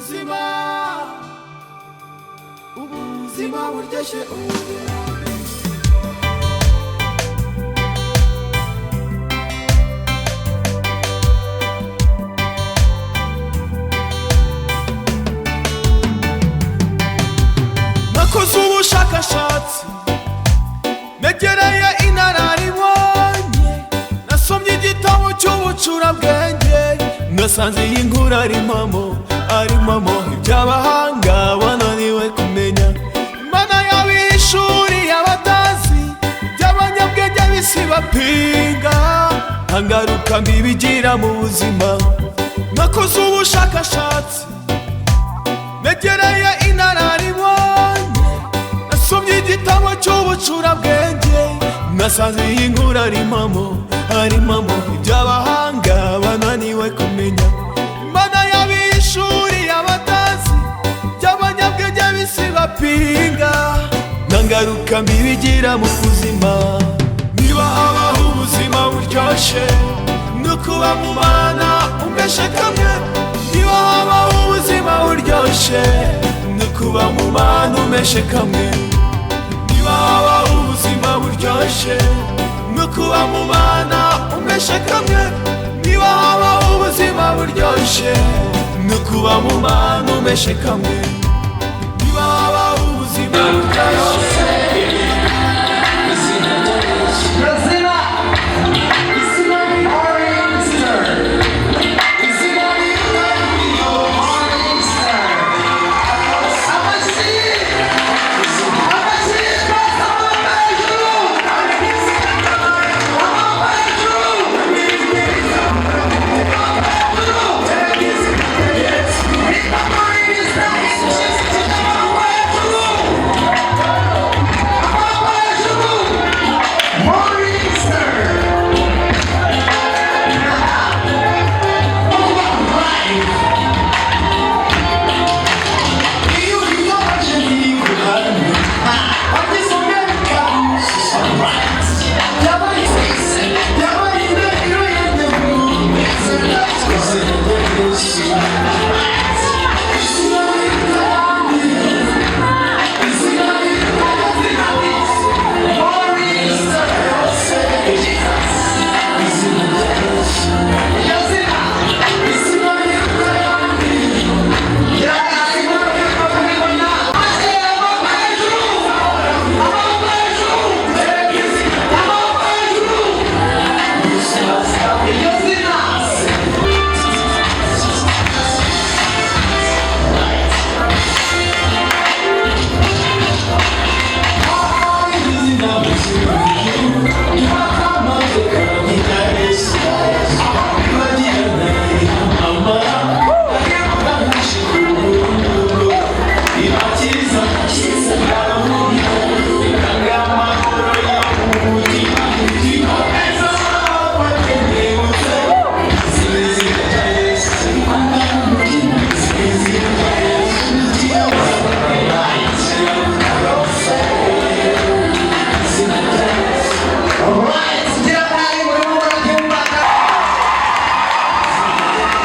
Ubuzima, ubuzima buryoshye, ubuzima. Nakoze ubushakashatsi, negereye inararibonye, nasomye igitabo cy'ubucurabwenge, nasanze iyi nkuru ari mpamo, ari mpamo. Iby'abahanga bananiwe kumenya, Imana yabihishuriye abatazi. Iby'abanyabwenge b'isi bapinga, nta ngaruka mbi bigira mu buzima. Nakoze ubushakashatsi, negereye inararibonye, nasomye igitabo cy'ubucurabwenge, nasanze iyi nkuru ari mpamo, ari mpamo. Iby'abahanga bananiwe kumenya, Imana yabihishuriye abatazi. Iby'abanyabwenge b'isi bapinga, nta ngaruka mbi bigira mu buzima. Niba habaho ubuzima buryoshye, ni ukuba mu Mana umeshe kamwe. Niba habaho ubuzima buryoshye, ni ukuba mu Mana umeshe kamwe. Niba habaho ubuzima buryoshye, ni ukuba mu Mana umeshe kamwe. Niba habaho ubuzima buryoshye, ni ukuba mu Mana umeshe kamwe. Niba habaho ubuzima buryoshye. Izina, izina ni Morning Star. Izina ni Morning Star. Amashyi, amashyi twese, amaboko hejuru, amaboko hejuru, amaboko hejuru. Morning Star, amaboko hejuru, amaboko hejuru. Morning Star. Live. Iyo bibabaje ndi kuhano wagisomeka. Alright, yabaye yabaye indahiro yanjye. Izina rya Yesu, izina ry'Imana, izina ry'Imana. Morning Star. Izina rya Yesu, Izina. izina ry'Imana. Amashyi, amaboko hejuru, amaboko hejuru, amaboko hejuru. Iryo zina. Alright, ngira nabi murimo murabyumva.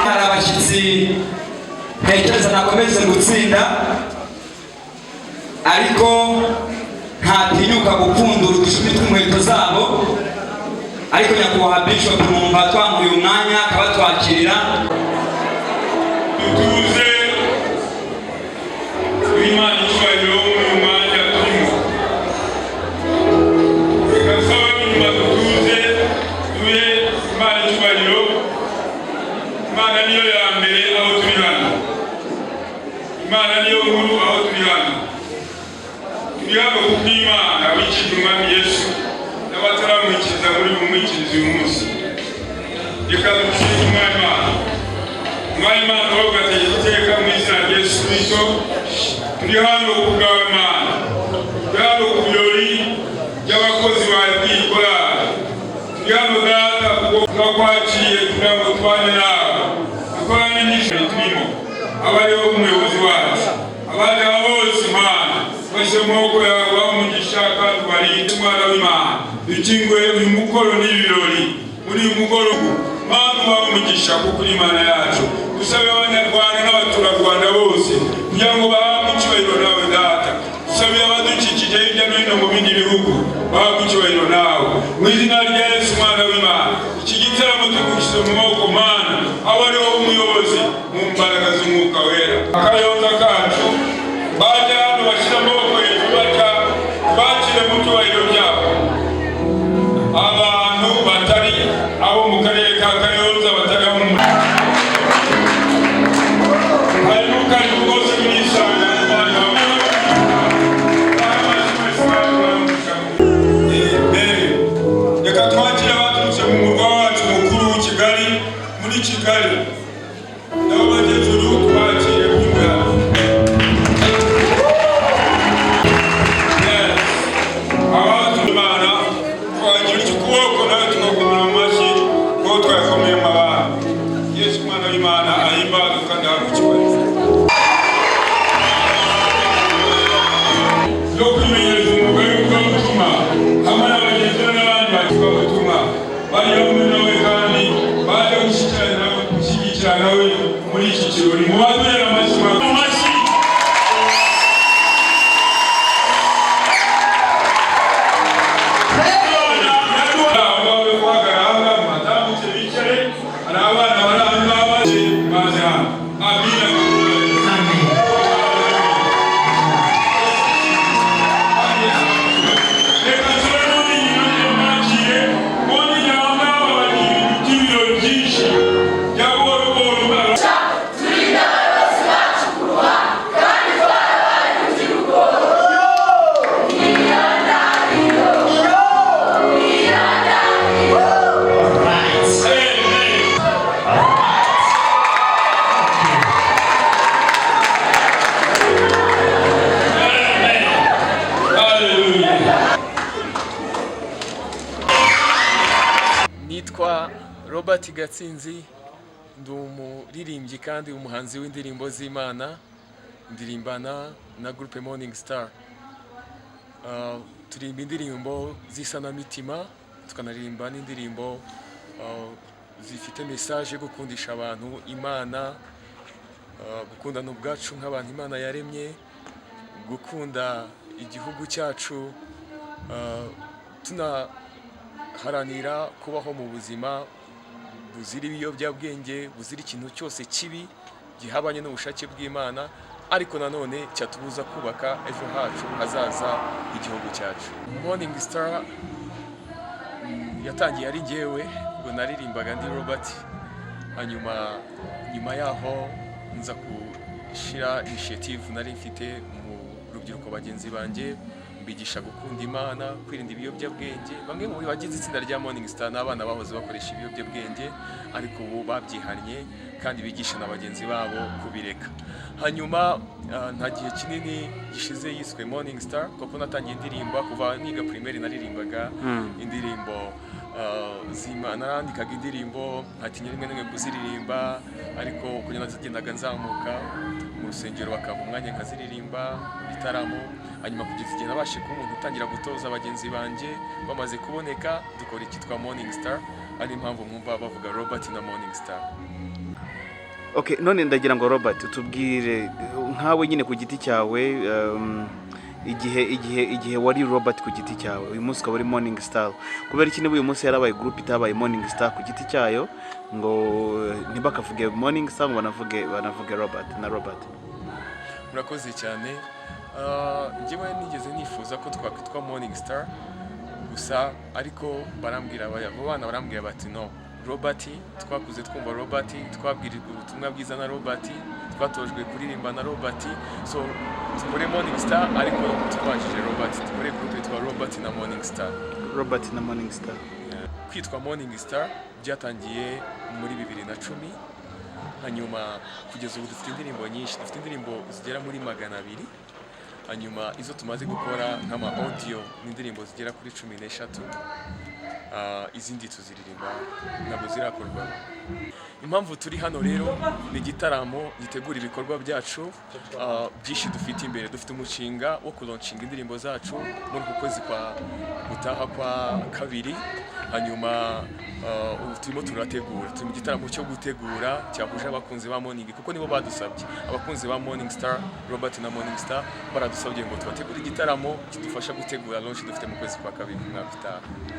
Hari abashyitsi ntekereza nakomeze gutsinda, ariko ntatinyuka gupfundura udushumi tw'inkweto zabo. Ariko nyakubahwa Bishop, numva twamuha umwanya akabatwakirira. Dutuze Imana icyubahiro muri uyu mwanya turimo. Reka nsaba inyuma dutuze, duhe Imana icyubahiro. Imana niyo ya mbere aho turi hano, Imana niyo nkuru aho turi hano. Turi hano kubw'Imana wikije Umwami Yesu, n'abataramwikiriza muri bumwikirize uyu munsi. Reka dushime Umwami Imana. Umwami Imana ugategeka iteka mu izina rya Yesu Kristo. Turi hano ku bwawe Mana, turi hano ku birori by'abakozi bawe bw'iyi korali. Turi hano Data kuko turakwakiriye kugira ngo tubane nawe, dukorane n'ijoro turimo. Aba ariwe umuyobozi wacu, abandi aba bose Mana bashyize mu maboko yawe, ubahe umugisha kandi ubarinde. Umwana w'Imana, dukinguye uyu mukoro n'ibirori muri uyu mugoroba. Mana, ubahe umugisha kuko uri Imana yacu. Dusabe Abanyarwanda n'abaturarwanda bose. Muri Kigali nabo bakecuru tubakire ku yacu. Yes. Abantu Imana twagira ukuboko nawe tugakomera mu mashyi kuko twakomeye mu mabanga. Yesu umwana w'Imana ahimbazwe kandi ahabwe icyubahiro. Yo kwimenyereza umwuga w'ivugabutumwa hamwe na bagenzi be n'abandi bavugabutumwa bari hamwe nawe kandi baje gushyigikira nawe muri iki kirori. Mubadurire amashyi mu mashyi. Batambutse bicare, hari abana bari aho ngaho baje hano. Amina. Reka tube n'undi nyuma mwakire ubundi aho ngaho bagira ibintu by'ibirori byinshi bya buhoro buhoro. Turinda abayobozi bacu kuruha kandi twarabaye urubyiruko. Iyo ndahiro, iyo ndahiro. Amen. Amen. Hallelujah. Nitwa Robert Gatsinzi, ndi umuririmbyi kandi umuhanzi w'indirimbo z'Imana, ndirimbana na groupe Morning Star. Turirimba indirimbo z'isanamitima, tukanaririmba n'indirimbo zifite message yo gukundisha abantu Imana, gukundana ubwacu nk'abantu Imana yaremye, gukunda igihugu cyacu, tunaharanira kubaho mu buzima buzira ibiyobyabwenge, buzira ikintu cyose kibi gihabanye n'ubushake bw'Imana, ariko nanone cyatubuza kubaka ejo hacu hazaza igihugu cyacu. Morning Star yatangiye ari njyewe, ubwo naririmbaga ndi Robert, hanyuma nyuma yaho nza gushyira initiative nari mfite mu rubyiruko bagenzi banjye, mbigisha gukunda Imana, kwirinda ibiyobyabwenge. Bamwe mu bagize itsinda rya Morning Star ni abana bahoze bakoresha ibiyobyabwenge, ariko ubu babyihannye kandi bigisha na bagenzi babo kubireka. Hanyuma nta gihe kinini gishize yiswe Morning Star, kuko natangiye indirimba kuva niga primaire, naririmbaga indirimbo z'Imana, narandikaga indirimbo nkatinya rimwe na rimwe kuziririmba, ariko uko nagendaga nzamuka mu rusengero bakampa umwanya nkaziririmba mu bitaramo, hanyuma kugeza igihe nabashije kuba umuntu utangira gutoza bagenzi banjye, bamaze kuboneka dukora icyitwa Morning Star, ari impamvu mwumva bavuga Robert na Morning Star. Okay, none ndagira ngo Robert utubwire nkawe nyine ku giti cyawe, igihe wari Robert ku giti cyawe, uyu munsi ukaba uri Morning Star, kubera iki niba uyu munsi yarabaye group itabaye Morning Star ku giti cyayo, ngo ntibakavuge Morning Star, ngo banavuge Robert na Robert? Murakoze cyane. Njyewe nigeze nifuza ko twakwitwa Morning Star gusa, ariko barambwira, abo bana barambwira bati: "No, Robert, twakuze twumva Robert, twabwirijwe ubutumwa bwiza na Robert, twatojwe kuririmba na Robert, so dukore Morning Star ariko tubanjije Robert, dukore groupe yitwa Robert na Morning Star." Robert na Morning Star. Kwitwa Morning Star byatangiye muri 2010, hanyuma kugeza ubu dufite indirimbo nyinshi, dufite indirimbo zigera muri 200. Hanyuma izo tumaze gukora nk'ama audio ni indirimbo zigera kuri 13. Izindi tuziririmba ntabwo zirakorwa. Impamvu turi hano rero ni igitaramo gitegura ibikorwa byacu byinshi dufite imbere. Dufite umushinga wo kulaunchinga indirimbo zacu muri uku kwezi kwa gutaha kwa kabiri. Hanyuma ubu turimo turategura, turi mu gitaramo cyo gutegura cyahuje abakunzi ba Morning, kuko nibo badusabye. Abakunzi ba Morning Star, Robert na Morning Star, baradusabye ngo tubategure igitaramo kidufasha gutegura launch dufite mu kwezi kwa kabiri mu mwaka utaha.